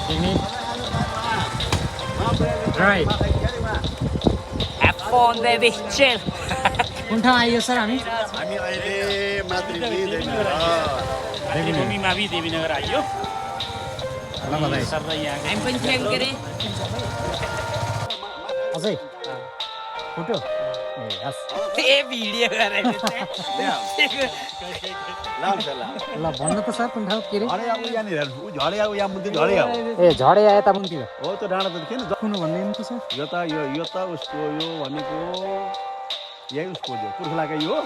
Picnic. Right. Have fun, baby. Chill. कुन ठाउँ आइयो सर हामी? हामी अहिले मातृभूमि मातृभूमि मावि देवीनगर आइयो ल बधाई। सर र यहाँ I'm going to get it. अझै फोटो ए हस् ए भिडियो गरेर ल भन्नु त सर कुन ठाउँ के रे? झडे आऊ यहाँनिर ऊ झडे आऊ यहाँ मुन्ति झडे आऊ ए झडे आए त मुन्तिर हो त्यो डाँडा त किन कुन भन्दैन कि सर? यो त उसको यो भनेको यही उसको जो पुर्खलाकै यो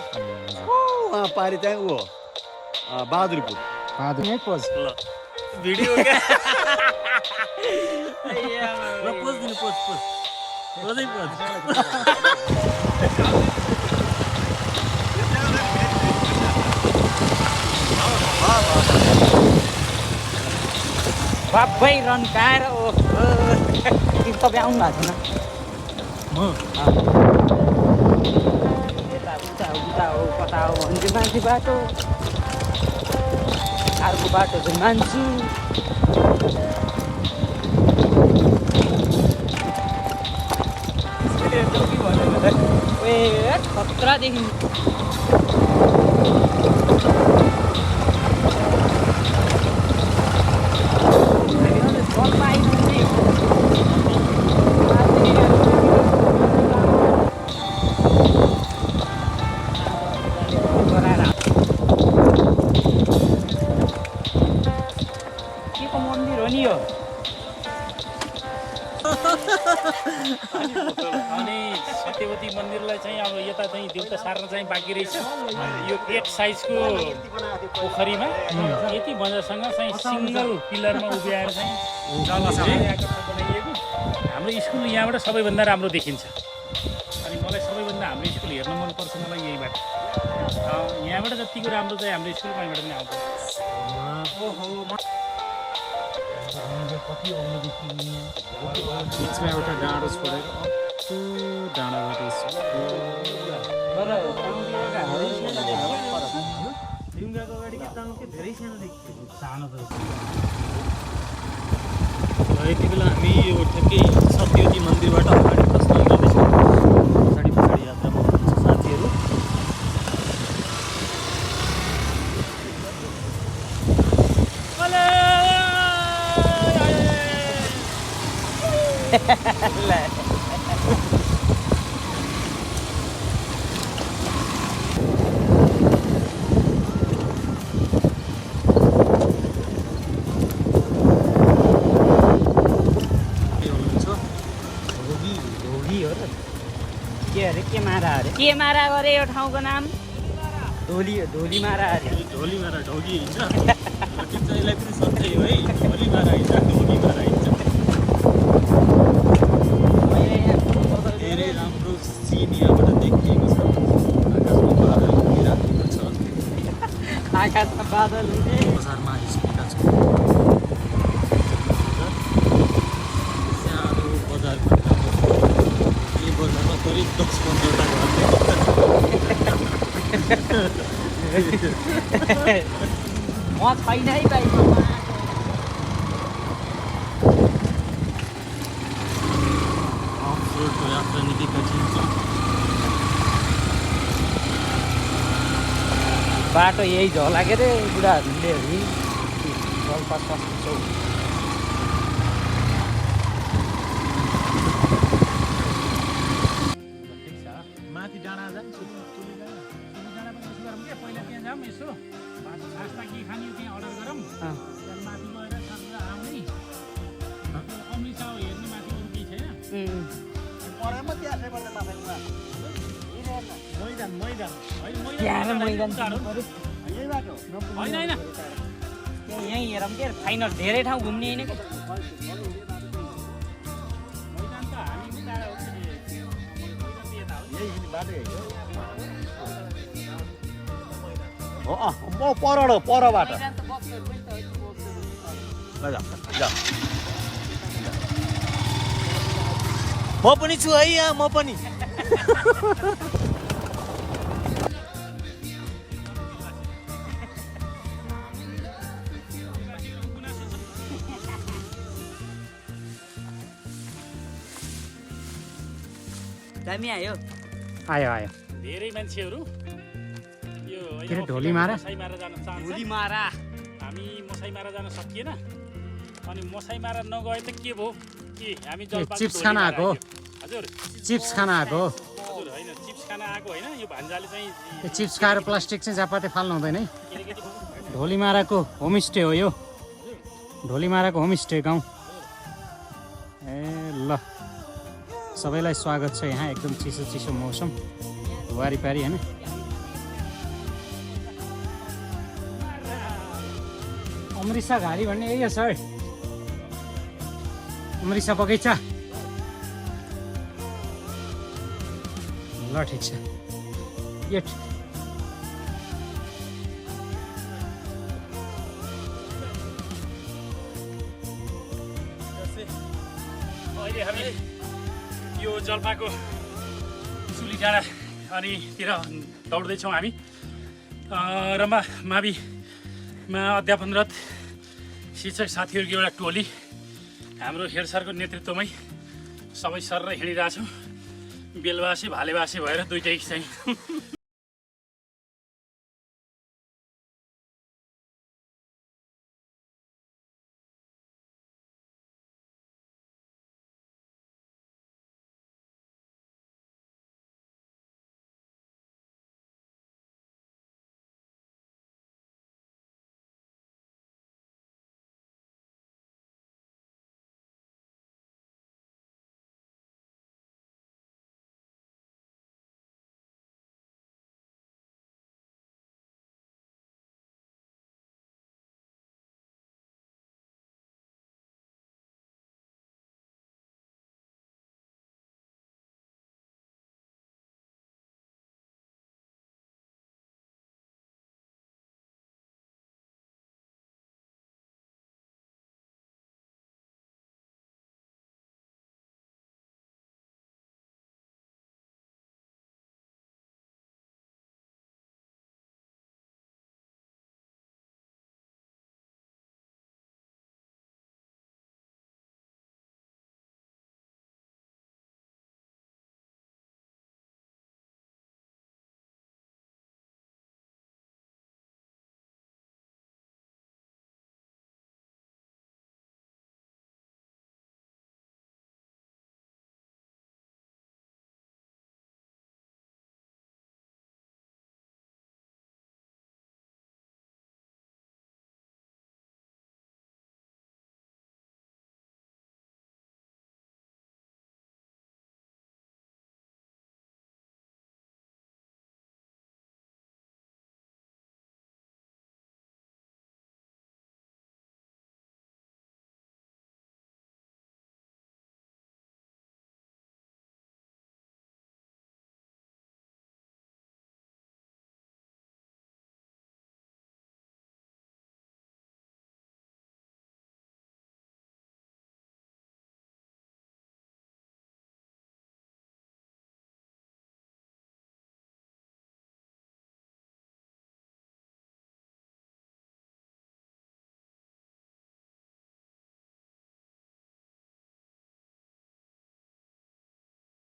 उहाँ पारि चाहिँ ऊ बहादुरपुर बहादुर यही पोज भिडियो क्या ल पोज दिनु पोज पोजै पोज बाबै रन काएर ओ तपाईँ आउनु भएको छैन म यता उता हो कता हो भन्छु मान्छे बाटो अर्को बाटो चाहिँ मान्छु ए खतरादेखि के मन्दिर हो नि यो अनि सत्यवती मन्दिरलाई चाहिँ अब यता चाहिँ देउता सार्न चाहिँ बाँकी रहेछ यो 8 साइजको पोखरीमा यति बजारसँग चाहिँ सिङ्गल पिलरमा उभ्याएर चाहिँ बनाइएको हाम्रो स्कुल यहाँबाट सबैभन्दा राम्रो देखिन्छ अनि मलाई सबैभन्दा हाम्रो स्कुल हेर्न मनपर्छ मलाई यहीबाट यहाँबाट जतिको राम्रो चाहिँ हाम्रो स्कुलमा यहाँबाट पनि आउँछ बिचमा एउटा डाँडो छोडेर त्यो डाँडाबाट ढुङ्गाको अगाडि के तानु के धेरै सानो देखियो सानो त यति बेला हामी यो ठ्याक्कै सत्यवती मन्दिरबाट अगाडि प्रस्थान गर्दैछौँ पछाडि यात्रामा हुनुहुन्छ साथीहरू के मारा गरे यो ठाउँको नाम ढोली मारा अरे ढोली मारा ढोगी हिँड्छ यसलाई पनि सम्झ्यो है ढोली मारा हिँड्छ ढोगी मारा हिँड्छ धेरै राम्रो सिन यहाँबाट देखिएको छ आकाशमा बादल उडिराखेको छ आकाशमा बादल हुने बजारमा आइसकेका छौँ सानो बजार यो बजारमा करिब 10-15 घर म छैन है बाइकमा अफ रोडको यात्रा निकै कठिन छ बाटो यही झोला के रे बुढाहरूले जलपास बस्छौ माथि डाँडा जान्छ डाँडा पनि यसो गरौँ क्या पहिला त्यहाँ जाऊँ यसो नास्ता के खाने त्यहाँ अर्डर गरौँ त्यहाँ माथि गएर खाएर आउने अमृत हेर्ने माथि अरू केही छैन मैदान मैदान मैदान होइन होइन यहीँ हेरौँ के फाइनल धेरै ठाउँ घुम्ने होइन क्या मैदान त हामी टाढा हो म परबाट म पनि छु है यहाँ म पनि दामी आयो आयो आयो धेरै मान्छेहरू यो के अरे ढोलीमारा? मसाइमारा जान चाहन्छ ढोलीमारा हामी मसाइमारा जान सकिएन अनि मसाइमारा नगए त के भयो के हामी जलपाको चिप्स खान आएको हजुर चिप्स खान आएको हजुर होइन चिप्स खान आएको होइन यो भान्जाले चाहिँ त्यो चिप्स खाएर प्लास्टिक चाहिँ झापाते फाल्नु हुँदैन है केटाकेटी ढोलीमाराको होमस्टे हो यो ढोलीमाराको होमस्टे गाउँ ए ल सबैलाई स्वागत छ यहाँ एकदम चिसो चिसो मौसम वारिपारी होइन अमृसा घारी भन्ने यही हो सर अमृसा बगैँचा ल ठिक छ यो अहिले हामी यो जलपाको सुली डाँडा अनि तिर दौड्दैछौँ हामी रम्बा माविमा अध्यापनरत शिक्षक साथीहरूको एउटा टोली हाम्रो हेड सरको नेतृत्वमै सबै सर र हिँडिरहेछौँ बेलबासी भालेबासी भएर दुइटै चाहिँ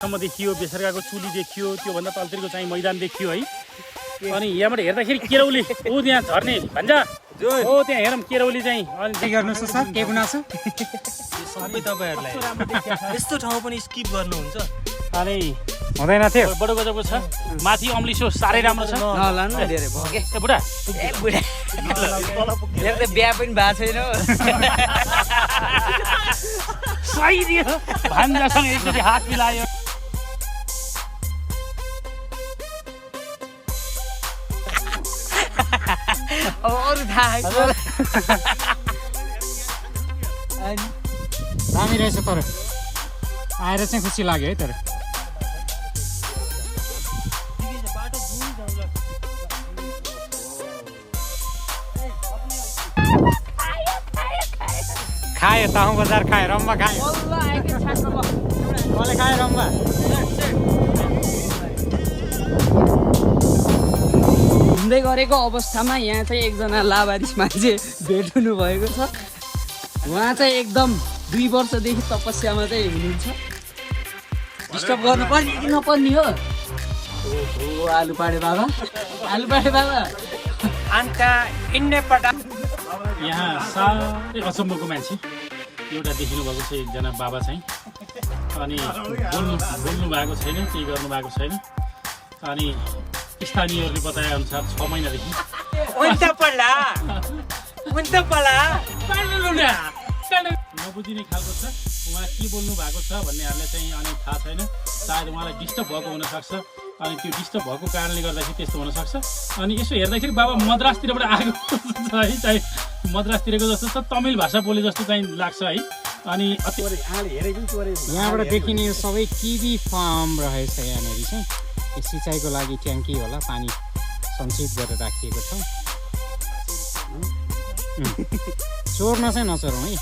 सम्म देखियो बेसरकाको चुली देखियो त्योभन्दा तलतिरको चाहिँ मैदान देखियो है अनि यहाँबाट हेर्दाखेरि केरौली ऊ त्यहाँ झर्ने भन्छ हो त्यहाँ हेरौँ केरौली चाहिँ अनि के गर्नुहोस् सर के गुनासो सबै तपाईँहरूलाई यस्तो ठाउँ पनि स्किप गर्नुहुन्छ अनि हुँदैन थियो बडो गजबको छ माथि अम्लिसो साह्रै राम्रो छ नलानु न धेरै भयो के ए बुढा ए बुढा मेरो त बिहा पनि भएको छैन सही दियो भान्जासँग एकचोटि हात मिलायो अरू थाहा दामी रहेछ तर आएर चाहिँ खुसी लाग्यो है तर खायो ताहु बजार खायो रम्बा खायो कसले खायो रम्बा घुम्दै गरेको अवस्थामा यहाँ चाहिँ एकजना लावारिस मान्छे भेट हुनु भएको छ उहाँ चाहिँ एकदम 2 वर्षदेखि तपस्यामा चाहिँ हुनुहुन्छ डिस्टर्ब गर्नु पर्ने कि नपर्ने हो ओ आलु पाडे बाबा अन्त इन्ने पटा यहाँ साह्रै अचम्मको मान्छे एउटा देखिनु भएको छ एकजना बाबा चाहिँ अनि बोल्नु भएको छैन केही गर्नु भएको छैन अनि स्थानीयहरूले बताए अनुसार 6 महिनादेखि नबुझिने खालको छ उहाँ के बोल्नु भएको छ भन्नेहरूले चाहिँ अनि थाहा छैन सायद उहाँलाई डिस्टर्ब भएको हुनसक्छ अनि त्यो डिस्टर्ब भएको कारणले गर्दाखेरि त्यस्तो हुनसक्छ अनि यसो हेर्दाखेरि बाबा मद्रासतिरबाट आएको छ है चाहिँ मद्रासतिरको जस्तो छ तमिल भाषा बोले जस्तो चाहिँ लाग्छ है अनि यहाँबाट देखिने यो सबै किवी फार्म रहेछ यहाँनिर चाहिँ यो सिँचाइको लागि ट्याङ्की होला पानी सञ्चित गरेर राखिएको छ चोर्न चाहिँ नचोरौँ है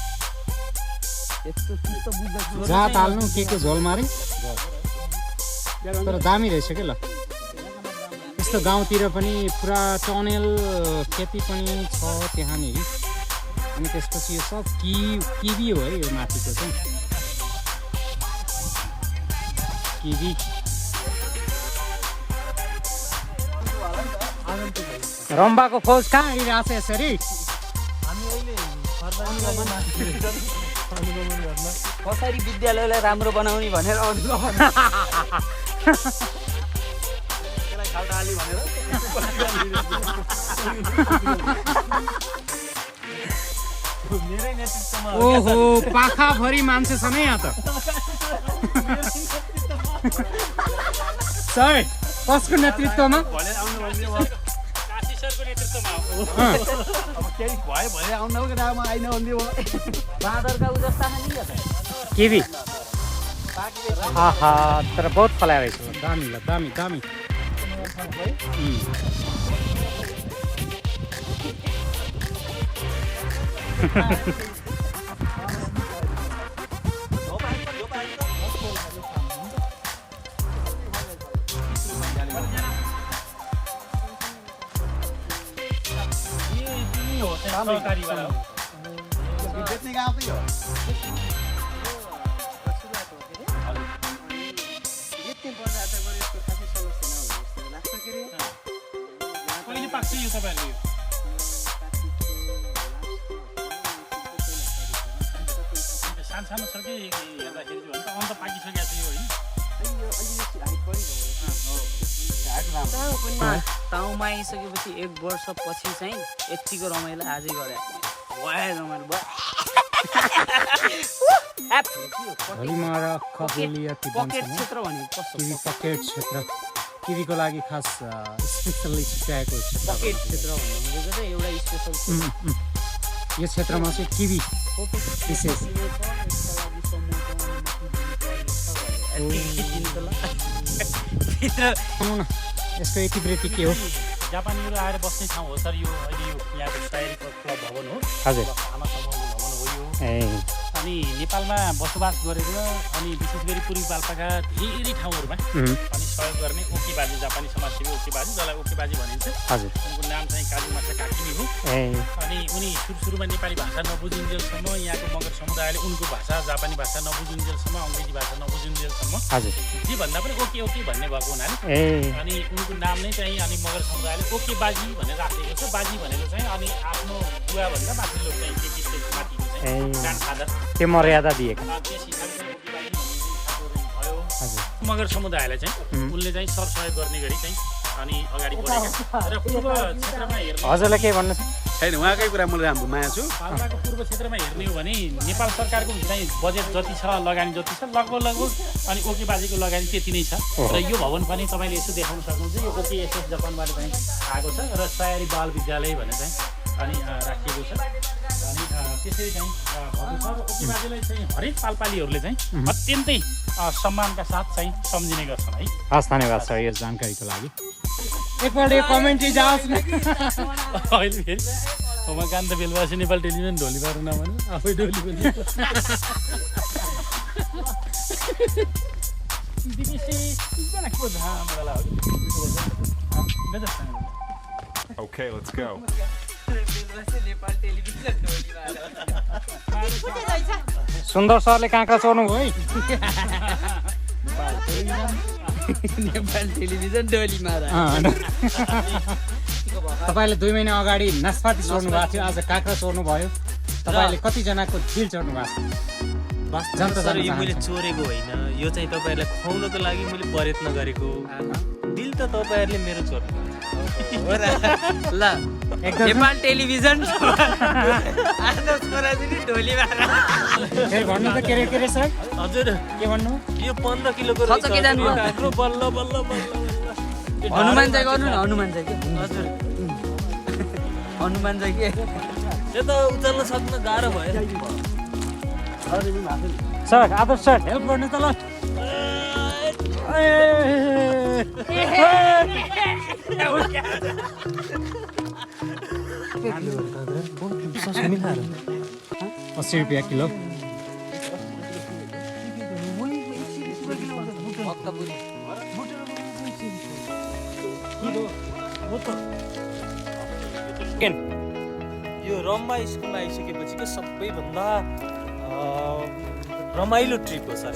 जात हाल्नु के झोल मारे तर दामी रहेछ के ल यस्तो गाउँतिर पनि पुरा टनेल खेती पनि छ त्यहाँनिर अनि त्यसपछि यो सब किवी हो है यो माथिको चाहिँ किवी रम्बाको फौज कहाँ हिँडिरहेको छ यसरी कसरी विद्यालयलाई राम्रो बनाउने भनेर ओहो पाखाभरि मान्छे छ नि यहाँ त सर कसको नेतृत्वमा बाँदरका उ जस्ता नि किवी आहा तर बहुत फलाएर रहेछ दामी ल दामी दामी सरकारीवाला हो बेच्ने गाउँ त यो कहिले पाक्छ यो तपाईँहरूले सानो छ कि हेर्दाखेरि चाहिँ अन्त पाकिसकेको छ यो होइन ताउमा आइसकेपछि 1 वर्षपछि चाहिँ यतिको रमाइलो आजै गरे रमाइलो पकेट क्षेत्र भने किवी पकेट क्षेत्र किवीको लागि खास स्पेसल्ली छुट्याएको पकेट क्षेत्र भन्नुहुन्छ चाहिँ एउटा स्पेसल यो क्षेत्रमा चाहिँ किवी विशेष यसको एटिब्रेटी के हो जापानीहरू आएर बस्ने ठाउँ हो सर यो अहिले यो यहाँको सायरी क्लब भवन हो हजुर आमा समूह भवन हो यो ए अनि नेपालमा बसोबास गरेर अनि विशेष गरी पूर्वी पाल्पाका धेरै ठाउँहरूमा अनि सहयोग गर्ने ओके बाजी जापानी समाजसेवी ओके बाजी जसलाई ओके बाजी भनिन्छ हजुर उनको नाम चाहिँ काजुमाछा काकिमी हो अनि उनी सुरुमा नेपाली भाषा नबुझिन्जेलसम्म यहाँको मगर समुदायले उनको भाषा जापानी भाषा नबुझिन्जेलसम्म अङ्ग्रेजी भाषा नबुझिन्जेलसम्म हजुर जे भन्दा पनि ओके ओके भन्ने भएको हुनाले अनि उनको नाम नै चाहिँ अनि मगर समुदायले ओके बाजी भनेर राखिएको छ बाजी भनेको चाहिँ अनि आफ्नो बुवाभन्दा माथिल्लो चाहिँ माथिको चाहिँ ग्रान्डफादर त्यो मर्यादा दिएको त्यस हिसाबले भयो मगर समुदायलाई चाहिँ उनले चाहिँ सरसहयोग गर्ने गरी चाहिँ अनि अगाडि बढेका र पूर्व क्षेत्रमा हेर्ने हजुरलाई के भन्नु छ छैन उहाँकै कुरा मैले राम्रो माया छु पाल्पाको पूर्व क्षेत्रमा हेर्ने हो भने नेपाल सरकारको चाहिँ बजेट जति छ लगानी जति छ लगभग अनि ओके बाजीको लगानी त्यति नै छ र यो भवन पनि तपाईँले यसो देखाउन सक्नुहुन्छ यो ओके एसएस जापानबाट चाहिँ आएको छ र सयारी बाल विद्यालय भनेर चाहिँ अनि राखिएको छ अनि त्यसरी चाहिँ भएको छ र ओके बाजीलाई चाहिँ हरेक पालपालीहरूले चाहिँ अत्यन्तै सम्मानका साथ चाहिँ सम्झिने गर्छन् है हस् धन्यवाद सर यो जानकारीको लागि एकपल्ट यो कमेन्ट्री जाओस् न अहिले फेरि उमाकान्त बेलवासी नेपाल टेलिभिजन ढोली पार्नु नभन्नु आफै ढोली पनि Okay, let's go. सुन्दर सरले काँक्रा चोर्नु भयो है नेपाल टेलिभिजन डोलीमारा। तपाईँले 2 महिना अगाडि नास्पाती चोर्नु भएको थियो, आज काँक्रा चोर्नु भयो। तपाईँले कतिजनाको दिल चोर्नु भएको छ? वास्तवमा सर यो मैले चोरेको होइन, यो चाहिँ तपाईँहरूलाई खुवाउनको लागि मैले प्रयत्न गरेको। दिल त तपाईँहरूले मेरो चोर्नु। ल नेपाल टेलिभिजन आदर्श पराजुली डोलीमारा। फेरि भन्नु त के रे सर? हजुर के भन्नु? यो 15 किलोको खर्च के जानु भयो? काँक्रो बल्ल बल्ल बल्ल। हनुमान चाहिँ गर्नु न, हनुमान चाहिँ के? हजुर हनुमान चाहिँ के? यो त उचाल्न सक्न गाह्रो भयो। सर आदर्श सर हेल्प गर्नु त ल। ₹80 किलो। यो रम्बा स्कुलमा आइसकेपछि के सबैभन्दा रमाइलो ट्रिप हो सर।